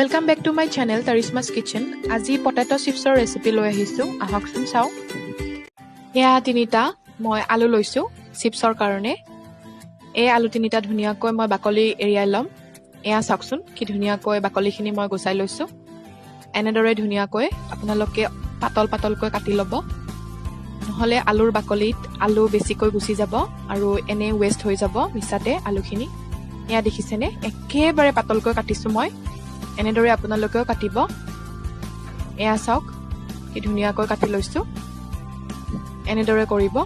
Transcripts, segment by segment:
Welcome back to my channel Tarishma's Kitchen। আজি potato' চিপছৰ recipe লৈ আহিছোঁ, আহকচোন চাওঁ। এয়া তিনিটা মই আলু লৈছোঁ চিপছৰ কাৰণে। এই আলু তিনিটা ধুনীয়াকৈ মই বাকলি এৰিয়াই ল'ম। এয়া চাওকচোন, কি ধুনীয়াকৈ বাকলিখিনি মই গুচাই লৈছোঁ। এনেদৰে ধুনীয়াকৈ আপোনালোকে পাতল পাতলকৈ কাটি ল'ব, নহ'লে আলুৰ বাকলিত আলু বেছিকৈ গুচি যাব আৰু এনেই ৱেষ্ট হৈ যাব মিছাতে আলুখিনি। এয়া দেখিছেনে, একেবাৰে পাতলকৈ কাটিছোঁ মই। এনেদৰে আপোনালোকেও কাটিব। এয়া চাওক, কি ধুনীয়াকৈ কাটি লৈছোঁ। এনেদৰে কৰিব।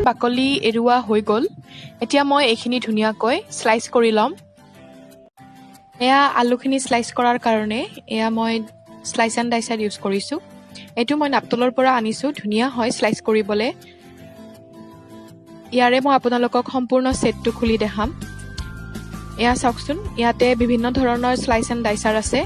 বাকলি এৰুৱা হৈ গ'ল। এতিয়া মই এইখিনি ধুনীয়াকৈ শ্লাইচ কৰি ল'ম। এয়া আলুখিনি শ্লাইচ কৰাৰ কাৰণে এয়া মই শ্লাইচ এণ্ড ডাইচাৰ ইউজ কৰিছোঁ। এইটো মই নাপতলৰ পৰা আনিছোঁ, ধুনীয়া হয় শ্লাইচ কৰিবলৈ। ইয়াৰে মই আপোনালোকক সম্পূৰ্ণ ছেটটো খুলি দেখাম। এয়া চাওকচোন, ইয়াতে বিভিন্ন ধৰণৰ শ্লাইচ এণ্ড ডাইচাৰ আছে।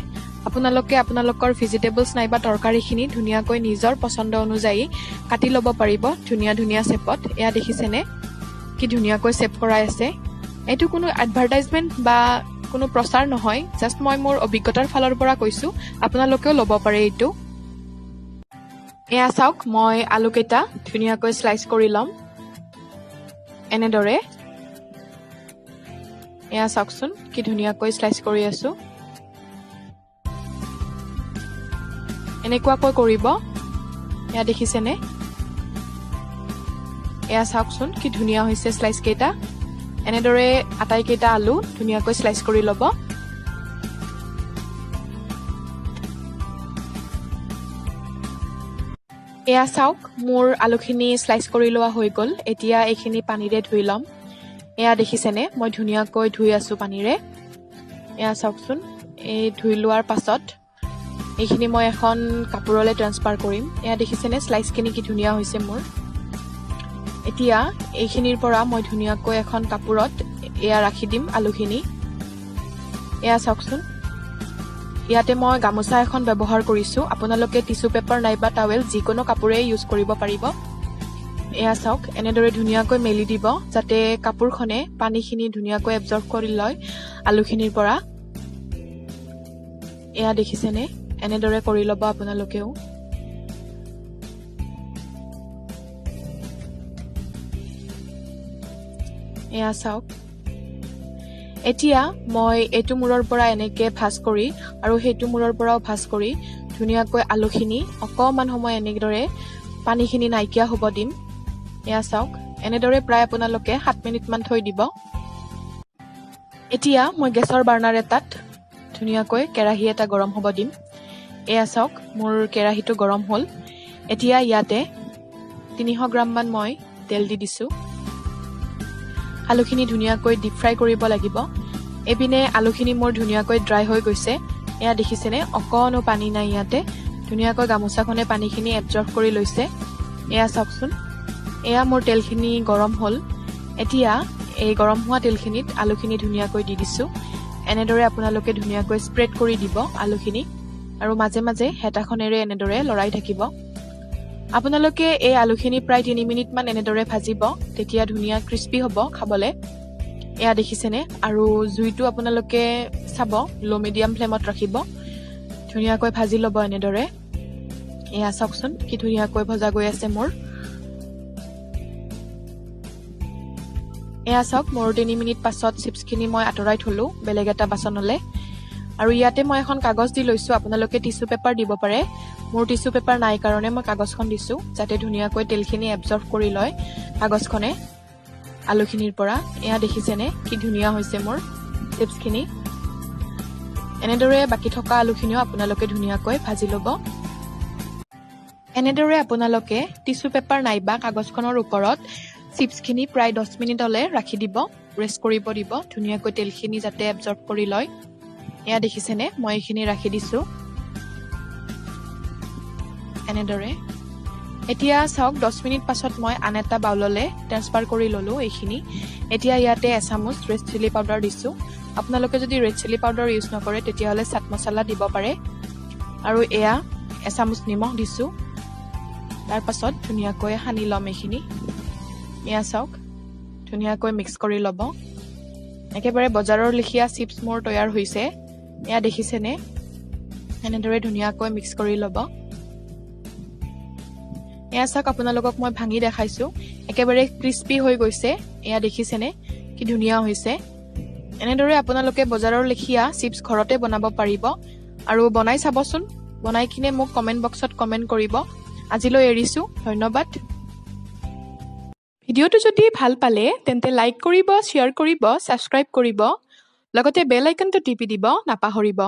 আপোনালোকে আপোনালোকৰ ভেজিটেবলছ নাইবা তৰকাৰীখিনি ধুনীয়াকৈ নিজৰ পচন্দ অনুযায়ী কাটি ল'ব পাৰিব ধুনীয়া ধুনীয়া শ্বেপত। এয়া দেখিছেনে, কি ধুনীয়াকৈ শ্বেপ কৰাই আছে। এইটো কোনো এডভাৰটাইজমেণ্ট বা কোনো প্ৰচাৰ নহয়, জাষ্ট মই মোৰ অভিজ্ঞতাৰ ফালৰ পৰা কৈছোঁ, আপোনালোকেও ল'ব পাৰে এইটো। এয়া চাওক, মই আলুকেইটা ধুনীয়াকৈ শ্লাইচ কৰি ল'ম এনেদৰে। এয়া চাওকচোন, কি ধুনীয়াকৈ শ্লাইচ কৰি আছোঁ। এনেকুৱাকৈ কৰিব। এয়া দেখিছেনে? এয়া চাওকচোন, কি ধুনীয়া হৈছে শ্লাইচ কেইটা। এনেদৰে আটাইকেইটা আলু ধুনীয়াকৈ শ্লাইচ কৰি ল'ব। এয়া চাওক, মোৰ আলুখিনি শ্লাইচ কৰি লোৱা হৈ গ'ল। এতিয়া এইখিনি পানীৰে ধুই ল'ম। এয়া দেখিছেনে, মই ধুনীয়াকৈ ধুই আছো পানীৰে। এয়া চাওকচোন, এই ধুই লোৱাৰ পাছত এইখিনি মই এখন কাপোৰলৈ ট্ৰেন্সফাৰ কৰিম। এয়া দেখিছেনে, শ্লাইচখিনি কি ধুনীয়া হৈছে মোৰ। এতিয়া এইখিনিৰ পৰা মই ধুনীয়াকৈ এখন কাপোৰত এয়া ৰাখি দিম আলুখিনি। এয়া চাওকচোন, ইয়াতে মই গামোচা এখন ব্যৱহাৰ কৰিছোঁ। আপোনালোকে টিচু পেপাৰ নাইবা টাৱেল যিকোনো কাপোৰেই ইউজ কৰিব পাৰিব। এয়া চাওক, এনেদৰে ধুনীয়াকৈ মেলি দিব যাতে কাপোৰখনে পানীখিনি ধুনীয়াকৈ এবজৰ্ব কৰি লয় আলুখিনিৰ পৰা। এয়া দেখিছেনে, এনেদৰে কৰি ল'ব আপোনালোকেও। এয়া চাওক, এতিয়া মই এইটো মূৰৰ পৰা এনেকে ভাঁজ কৰি আৰু সেইটো মূৰৰ পৰাও ভাঁজ কৰি ধুনীয়াকৈ আলুখিনি অকণমান সময় এনেদৰে পানীখিনি নাইকিয়া হ'ব দিম। এয়া চাওক, এনেদৰে প্ৰায় আপোনালোকে 7 মিনিটমান থৈ দিব। এতিয়া মই গেছৰ বাৰ্ণাৰ এটাত ধুনীয়াকৈ কেৰাহী এটা গৰম হ'ব দিম। এয়া চাওক, মোৰ কেৰাহীটো গৰম হ'ল। এতিয়া ইয়াতে 300 গ্ৰামমান মই তেল দি দিছোঁ। আলুখিনি ধুনীয়াকৈ ডিপ ফ্ৰাই কৰিব লাগিব। এইপিনে আলুখিনি মোৰ ধুনীয়াকৈ ড্ৰাই হৈ গৈছে। এয়া দেখিছেনে, অকণো পানী নাই ইয়াতে। ধুনীয়াকৈ গামোচাখনে পানীখিনি এবজৰ্ব কৰি লৈছে। এয়া চাওকচোন, এয়া মোৰ তেলখিনি গৰম হ'ল। এতিয়া এই গৰম হোৱা তেলখিনিত আলুখিনি ধুনীয়াকৈ দি দিছোঁ। এনেদৰে আপোনালোকে ধুনীয়াকৈ স্প্ৰেড কৰি দিব আলুখিনি আৰু মাজে মাজে হেতাখনেৰে এনেদৰে লৰাই থাকিব। আপোনালোকে এই আলুখিনি প্ৰায় 3 মিনিটমান এনেদৰে ভাজিব, তেতিয়া ধুনীয়া ক্ৰিস্পি হ'ব খাবলৈ। এয়া দেখিছেনে? আৰু জুইটো আপোনালোকে চাব, ল' মিডিয়াম ফ্লেমত ৰাখিব। ধুনীয়াকৈ ভাজি ল'ব এনেদৰে। এয়া চাওকচোন, কি ধুনীয়াকৈ ভজা গৈ আছে মোৰ। এয়া চাওক, মোৰ 3 মিনিট পাছত চিপছখিনি মই আঁতৰাই থলোঁ বেলেগ এটা বাচনলৈ আৰু ইয়াতে মই এখন কাগজ দি লৈছোঁ। আপোনালোকে টিচু পেপাৰ দিব পাৰে। মোৰ টিচু পেপাৰ নাই কাৰণে মই কাগজখন দিছোঁ, যাতে ধুনীয়াকৈ তেলখিনি এবজৰ্ব কৰি লয় কাগজখনে আলুখিনিৰ পৰা। এয়া দেখিছেনে, কি ধুনীয়া হৈছে মোৰ চিপছখিনি। এনেদৰে বাকী থকা আলুখিনিও আপোনালোকে ধুনীয়াকৈ ভাজি ল'ব। এনেদৰে আপোনালোকে টিচু পেপাৰ নাইবা কাগজখনৰ ওপৰত চিপছখিনি প্ৰায় 10 মিনিটলৈ ৰাখি দিব, ৰেষ্ট কৰিব দিব, ধুনীয়াকৈ তেলখিনি যাতে এবজৰ্ব কৰি লয়। এয়া দেখিছেনে, মই এইখিনি ৰাখি দিছোঁ এনেদৰে। এতিয়া চাওক, 10 মিনিট পাছত মই আন এটা বাউললৈ ট্ৰেন্সফাৰ কৰি ল'লোঁ এইখিনি। এতিয়া ইয়াতে এচামুচ ৰেড চিলি পাউডাৰ দিছোঁ। আপোনালোকে যদি ৰেড চিলি পাউডাৰ ইউজ নকৰে, তেতিয়াহ'লে চাট মছলা দিব পাৰে। আৰু এয়া এচামুচ নিমখ দিছোঁ। তাৰ পাছত ধুনীয়াকৈ সানি ল'ম এইখিনি। এয়া চাওক, ধুনীয়াকৈ মিক্স কৰি ল'ব। একেবাৰে বজাৰৰ লেখীয়া চিপছ মোৰ তৈয়াৰ হৈছে। এয়া দেখিছেনে? এনেদৰে ধুনীয়াকৈ মিক্স কৰি ল'ব। এয়া চাওক, আপোনালোকক মই ভাঙি দেখাইছোঁ। একেবাৰে ক্ৰিস্পি হৈ গৈছে। এয়া দেখিছেনে, কি ধুনীয়া হৈছে? এনেদৰে আপোনালোকে বজাৰৰ লেখীয়া চিপছ ঘৰতে বনাব পাৰিব আৰু বনাই চাবচোন। বনাই কিনে মোক কমেণ্ট বক্সত কমেণ্ট কৰিব। আজিলৈ এৰিছোঁ, ধন্যবাদ। ভিডিঅ'টো যদি ভাল পালে তেন্তে লাইক কৰিব, শ্বেয়াৰ কৰিব, ছাবস্ক্ৰাইব কৰিব, লগতে বেল আইকনটো টিপি দিব নাপাহৰিব।